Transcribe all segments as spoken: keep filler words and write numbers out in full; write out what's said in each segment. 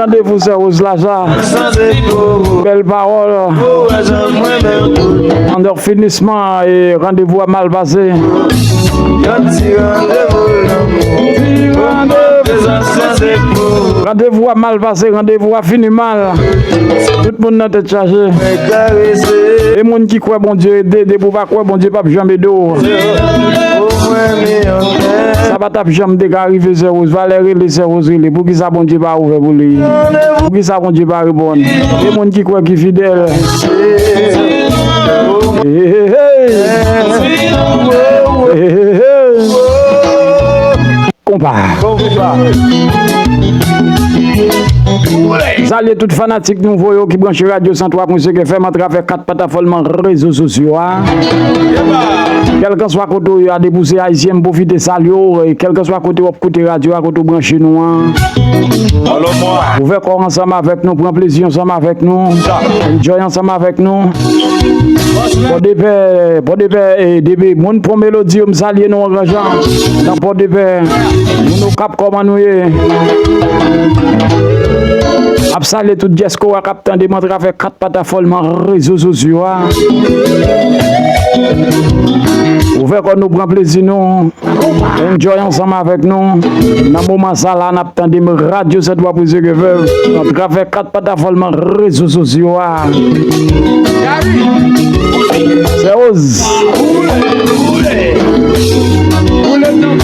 Randevou sè Rose la sa. Bèl pawòl. An finisman, e randevou a mal pase. Randevou a mal pase, randevou a fini mal. Tout moun nan tèt chaje. E moun ki kwè Bondye ede, depi w pa kwè Bondye p ap janm ede w. Sa pa t ap janm te ka rive sè Rose. Valè rele sè Rose rele. Poukisa Bondye pa ouvè pou li? Poukisa Bondye pa reponn? E moun ki kwè ki fidèl. Hey, hey, hey. Hey, hey, hey. Konpa. Salye tout fanatik nouvo yo ki branche radyo san twa pwen senk F M atravè kat patafòm rezo sosyo a. Kèlkanswa kote w ye a, depi w se ayisyen, m pwofite salye w. E kèlkanswa kote w ap koute radyo a, kote w branche nou an. Ouvè kò w ansanm avèk nou, pran plezi ansanm avèk nou, enjoy ansanm avèk nou. Pòdepè, Pòdepè, e, depi moun Pon Melodi yo, m salye nou an gran jan. Nan Pòdepè, moun Okap, kòman nou ye? Ap salye tout dyaspora k ap tande m atravè kat patafòm rezo sosyo a. Ouvè kò nou, pran plezi nou. Enjoy ansanm avèk nou. Nan moman sa la, n ap tande m radyo Sentwa Pwezeke Vèv atravè kat patafòm rezo sosyo a. Sè Rose.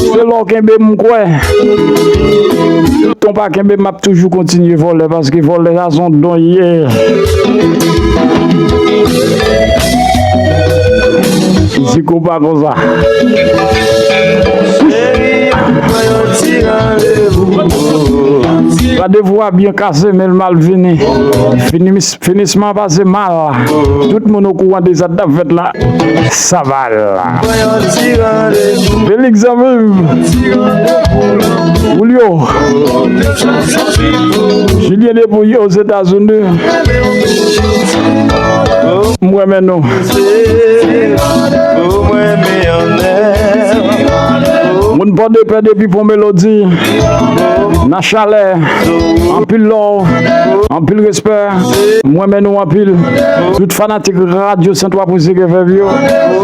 Se lè w kenbe m kwè. Ton pa kenbe m ap toujou kontinye vòlè, paske vòlè sa se yon don l ye. Ziko pa konsa. Randevou a byen kase, men l mal vini. Finis-, finisman pase mal. Tout moun okouran de sa k t ap fèt la. Saval. Felix zanmi m. Julio. Julien depi Ozetazini. M renmen nou. Moun Pòdepè depi Pon Melodi. Nan chalè. Anpil love. Anpil respè. M renmen nou anpil. Tout fanatik radyo san twa pwen senk F M yo.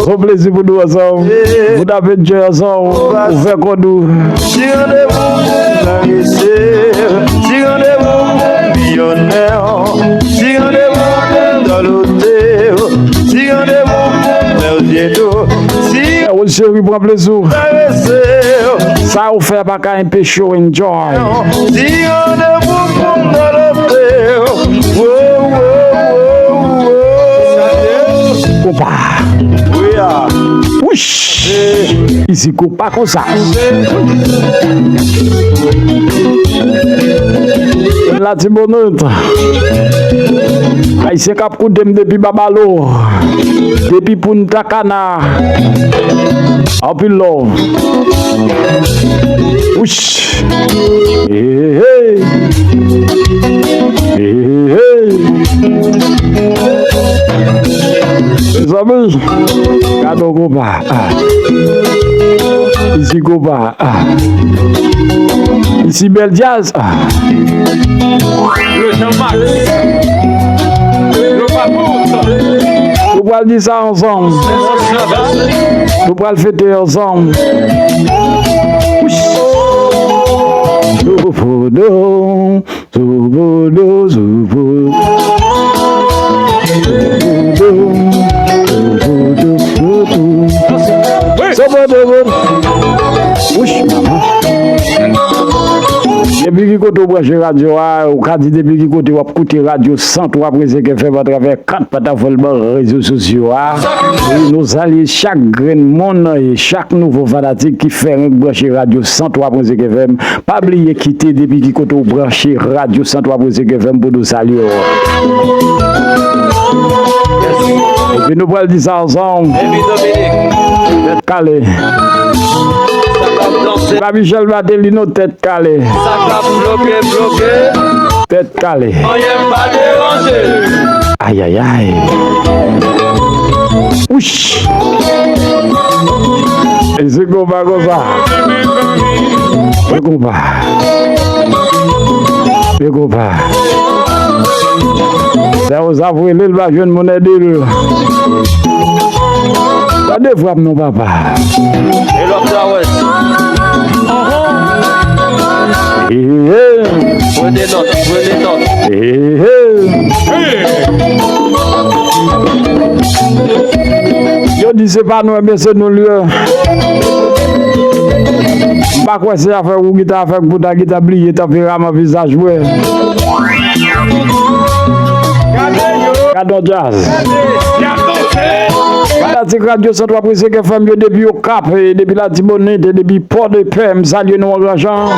Se yon plezi pou nou ansanm. Pou n ap enjoy ansanm. Ouvè kò nou. Ti randevou pou parese, ti randevou pou milyonè, ti randevou pou dòlote, ti randevou pou mèzyeto, ti Rose Chérie, pran plezi w. Parese. Sa ou fè pa ka enpeche w enjoy. Ti randevou pou dòlote. Wo, wo, wo, wo. Konpa. Wi, a. Wouch. Izi Konpa konsa. Latibonit. Ayisyen k ap koute m depi Babalo. Depi Punta Cana. Anpil love. Wouch. Hey, hey, hey. Hey, hey, hey. Mezanmi, gade yon konpa. Ah. Izi Konpa. Ah. Izi bèl djaz. Ah. Le Jean-Max. Le Papout. Nou pral di sa ansanm. Nou pral fete ansanm. Wouch. Souboudou, souboudou, souboudou. Souboudou, souboudou. Wouch, manman. Depi ki kote w branche radyo a, ou ka di depi ki kote w ap koute radyo san twa pwen senk F M atravè kat patafòm rezo sosyo a. Wi, nou salye chak grenn moun e chak nouvo fanatik ki fè renk branche radyo san twa pwen senk F M. Pa bliye kite depi ki kote w branche radyo san twa pwen senk F M pou nou salye w. Epi nou pral di sa ansanm. Tèt kale. Sa k ap danse. Pa Michel Martelly non, tèt kale. Sa k ap bloke, bloke. Tèt kale. Anyen pa deranje. Ayayay. Wouch. E se konpa konsa. Se konpa. Pe konpa. Sa yo sa vwele l pa jwenn moun ede l. Gade frap non papa. E lòt sa wè. Ehe. Pran de nòt, pran de nòt. Ehe. Yo di se pa nou, enben se nou l ye. M pa kwè se afè ou ki ta fè pou ta ki ta bliye tanperaman vizaj mwen. Gadon djaz. Fanatik Radyo San Twa Pwen Senk F M yo depi Okap, e depi Latibonit, e depi Pòdepè, m salye nou an gran jan.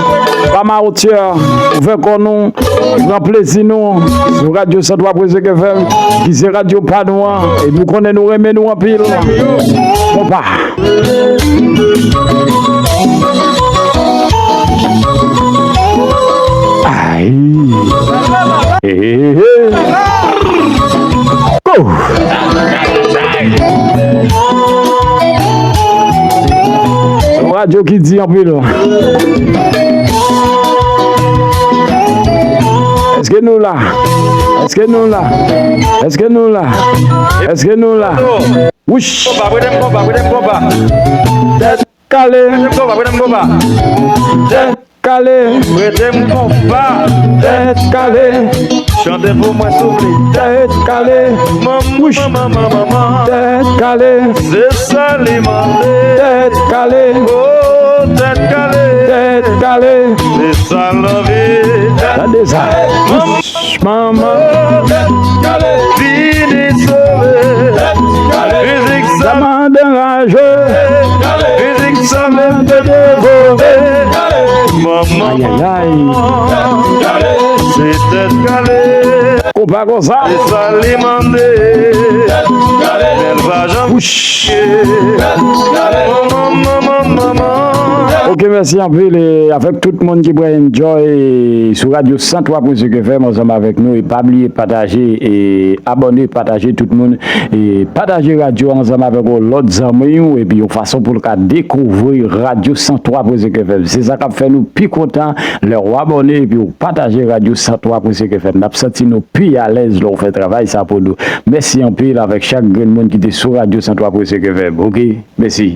Pa mawotyè, ouvè kò nou, pran plezi nou sou Radyo San Twa Pwen Senk F M, ki se radyo pa nou an, epi w konnen nou renmen nou anpil. Konpa. Ay. Hey, hey, hey. Go! Radyo ki di anpil. Èske nou la? Èske nou la? Èske nou la? Èske nou la? Wouch! Konpa, prete m konpa, prete m konpa. Tèt kale. Prete m konpa, prete m konpa. Tèt kale. Prete m konpa. Tèt kale. Chante pou mwen souple. Tèt kale. Manman, manman, manman. Tèt kale. Se sa li mande. Tèt kale. Oh, tèt kale. Tèt kale. Se sa l anvi. Tande sa. Manman. Manman. Vini sove. Mizik sa. Sa mande raje. Mizik sa mete devore. Manman. Ay, ay, ay. Se tèt kale. Konpa konsa. Se sa li mande. Tèt kale. Lèl pa janm. Wouch. Manman, manman, manman. Ok, mèsi anpil. E avèk tout moun ki pral enjoy sou Radyo San Twa Pwen Senk F M ansanm avèk nou. E pa bliye pataje e abòne, pataje tout moun. E pataje radyo ansanm avèk yon lòt zanmi w, epi yon fason pou l ka dekouvri Radyo San Twa Pwen Senk F M. Se sa k ap fè nou pi kontan lè w abòne epi w pataje Radyo San Twa Pwen Senk F M. N ap santi nou pi alèz lè w fè travay sa pou nou. Mèsi anpil avèk chak grenn moun ki te sou Radyo San Twa Pwen Senk F M. Ok? Mèsi.